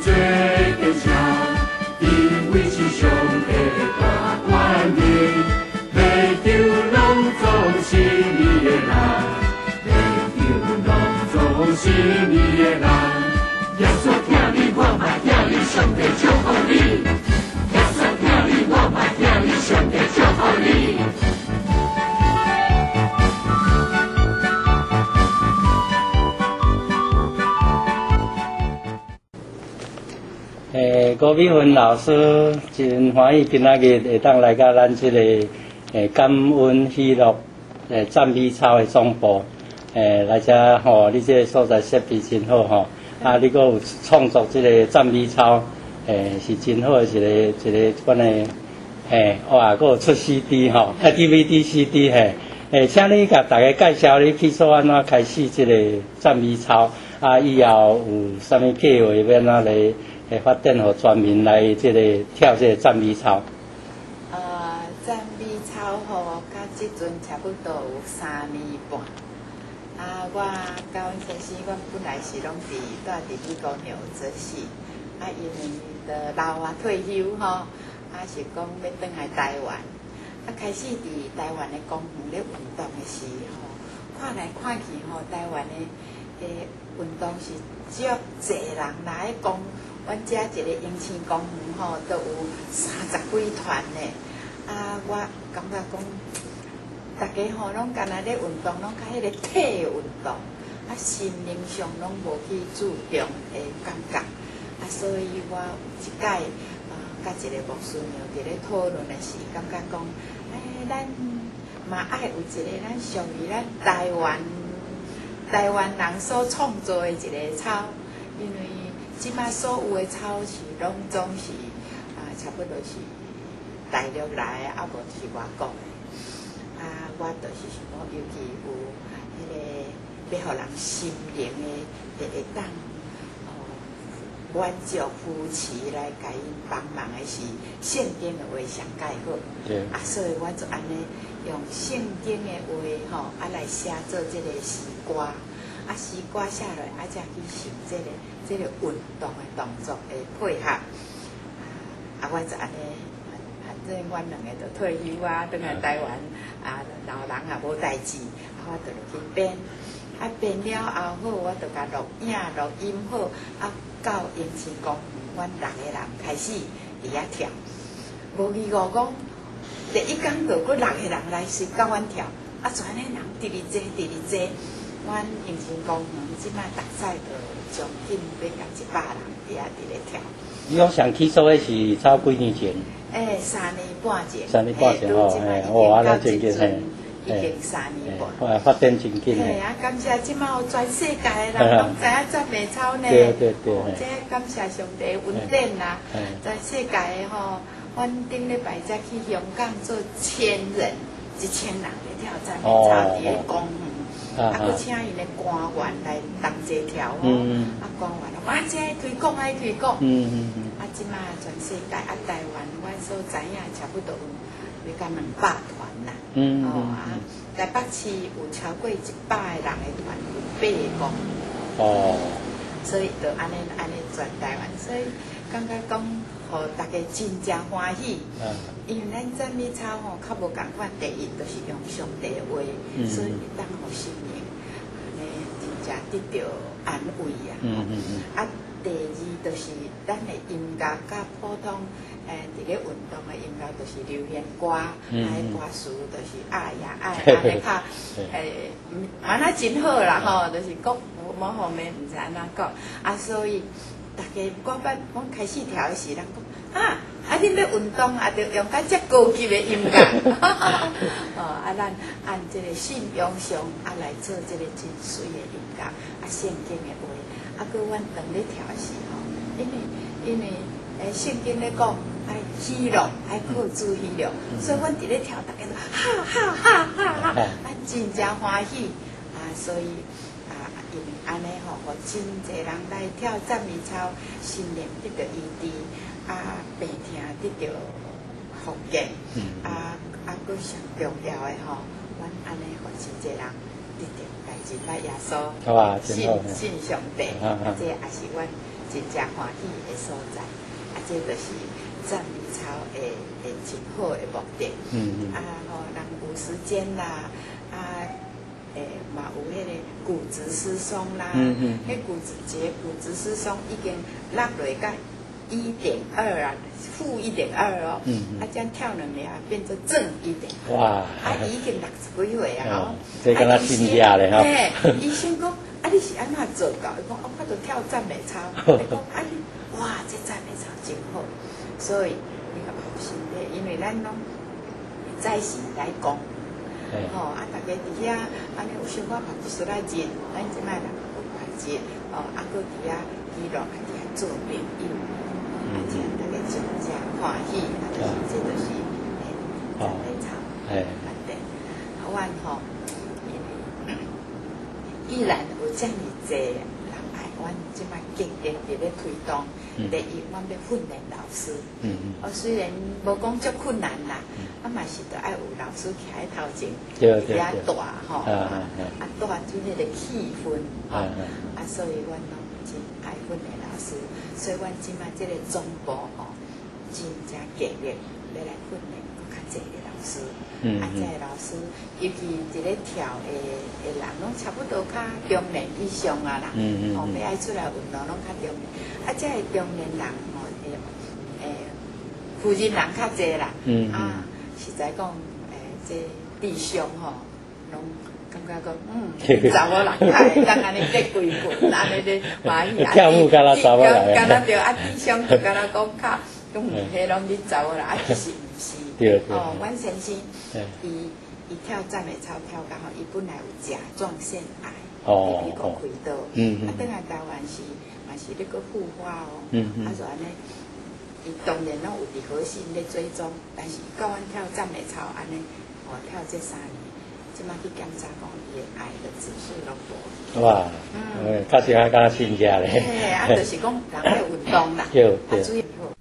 做坚强，因为是上帝的大权能，欲救拢总信伊的人，欲救拢总信伊的人。耶稣疼你，我嘛疼你，上帝祝福你。耶稣疼你，我嘛疼你，上帝祝福你。郭美芬老师真歡喜今仔日會當來到咱這个感恩喜樂讚美操的總部，來遮吼，你這个所在設備真好吼，啊，你閣有創作這个讚美操，是真好的一個一個款的，哇，閣有出 CD 吼，啊 DVD、CD 嘿，請你共大家介紹你起初按怎開始這个讚美操，啊，以後有啥物計劃欲按怎來會發展，予全民來這個跳這個讚美操。讚美操吼，到這陣差不多有3年半。啊，我佮阮先生，阮本來是攏佇住佇美國紐澤西，啊，因為都老啊退休吼，啊是講欲轉來台灣。啊，開始佇台灣的公園咧運動的時吼，看來看去吼，台灣的運動是足濟人來講。阮遮一個迎親公園吼，都有30幾團呢。啊，我感覺講，大家吼攏干焦咧運動，攏較彼個體運動，啊，心靈上攏無去注重的感覺。啊，所以我有一擺啊，佮一個牧師娘佇咧討論的時，感覺講，咱嘛愛有一個咱屬於咱台灣人所創造的一個操，因為這擺所有的操是攏總是啊，差不多是大陸來的，啊無就是外國的。啊，我就是想講，尤其有彼个欲予人心靈的會當滿足扶持來共𪜶幫忙的是聖經的話上蓋好。啊，所以我就按呢用聖經的話吼，啊來寫做這个詩歌。啊，詩歌寫落，啊，才去想這个運動的動作的配合。啊，我就按呢，反正阮兩個就退休啊，轉來台灣啊，老人也無代誌，啊，我就落去編。啊，編了後好，我就共錄影、錄音好，啊，到迎親公園，阮六個人開始佇遐跳。無疑誤講，第一工就閣六個人來隨佮阮跳，啊，就按呢人直直濟，直直濟。阮迎親公園這擺逐早就將近欲共100人佇遐佇咧跳。你講上起初的是差幾年前？3年半前。3年半前吼，哇，那真緊嘿，已經3年半。哇，發展真緊。嘿啊，感謝這擺有全世界的人攏知影讚美操呢。對對對。這感謝上帝恩典啦，全世界的吼，阮頂禮拜才去香港做千人，1000人咧跳讚美操，佇咧公園。啊，閣請𪜶的官員來同齊跳吼，啊，官員啊，這愛推廣愛推廣，啊，這擺全世界啊，台灣，阮所知影差不多有欲到200團啦，哦啊，台北市有超過100個人的團，有8個，哦，所以就按呢按呢全台灣，所以感覺講，予大家真正歡喜，因為咱讚美操吼較無仝款，第一就是用上帝的話，所以會當予心靈按呢真正得著安慰啊。啊，第二就是咱的音樂佮普通佇咧運動的音樂就是流行歌，啊，彼歌詞就是愛呀愛，按呢較按呢真好啦吼，就是講某方面毋知按怎講，啊，所以大家我捌阮開始跳的時，人講啊，啊，恁欲運動啊，著用較遮高級的音樂，哦，啊，咱按這个信仰上啊來做這个真媠的音樂，啊，聖經的話，啊，閣阮當咧跳的時吼，因為聖經咧講愛喜樂，愛靠主喜樂，所以阮佇咧跳，大家都哈哈哈哈哈，啊，真正歡喜，啊，所以啊，因為按呢吼，予真濟人來跳讚美操，心靈得著醫治，啊，病痛得著復健，啊啊，閣上重要的吼，阮按呢予真濟人得著來認捌耶穌，信信上帝，啊，這也是阮這真正歡喜的所在。啊，這就是讚美操的真好的目的。啊吼，人有時間啦，啊，嘛有彼個骨質疏鬆啦，彼骨質一個骨質疏鬆已經落落到1.2啊，-1.2哦，啊，這樣跳2年變做+1.2。啊，伊已經60幾歲啊，吼。這敢若真厲咧吼。嘿，醫生講，啊，你是按怎做到？伊講，我就跳讚美操。伊講，啊你，哇，這讚美操真好。所以你較放心咧，因為咱攏早時來講，吼，啊，逐家佇遐，按呢有小可曝一撮仔熱，咱這擺人無曝熱，哦，啊，閣佇遐娛樂，啊，佇遐做朋友，啊，這樣逐家真正歡喜，啊，就是這就是讚美操，反正，啊，阮吼，因為既然有遮爾濟人愛，阮這擺繼續佇咧推動。第一，阮欲訓練老師。哦，雖然無講足困難啦，啊嘛是著愛有老師徛佇頭前，佇遐帶吼，啊帶出彼個氣氛，吼，啊，所以阮攏真愛訓練老師，所以阮這擺這個總部吼，真正極力欲來訓練閣較濟个老師。啊，這個老師，尤其佇咧跳的人，攏差不多較中年以上啊啦，吼，欲愛出來運動攏較中年。啊，這个中年人吼，婦人人較濟啦，啊，實在講，這智商吼，攏感覺講，查某人較會當按呢結規群，按呢咧歡喜啊，跳舞敢若查某人，敢若對，啊，智商就敢若講較，講彼攏恁查某人，啊，其實毋是。哦，阮先生，伊跳讚美操跳到吼，伊本來有甲狀腺癌，佇美國開刀，啊，轉來台灣時嘛是咧閣復發哦，啊，就按呢，伊當然攏有佇和信咧追蹤，但是伊教阮跳讚美操按呢，哦，跳這3年，這擺去檢查講伊的癌的指數攏無。哇，確實還敢若真正咧。嘿，啊，就是講人咧運動啦，啊，主要好。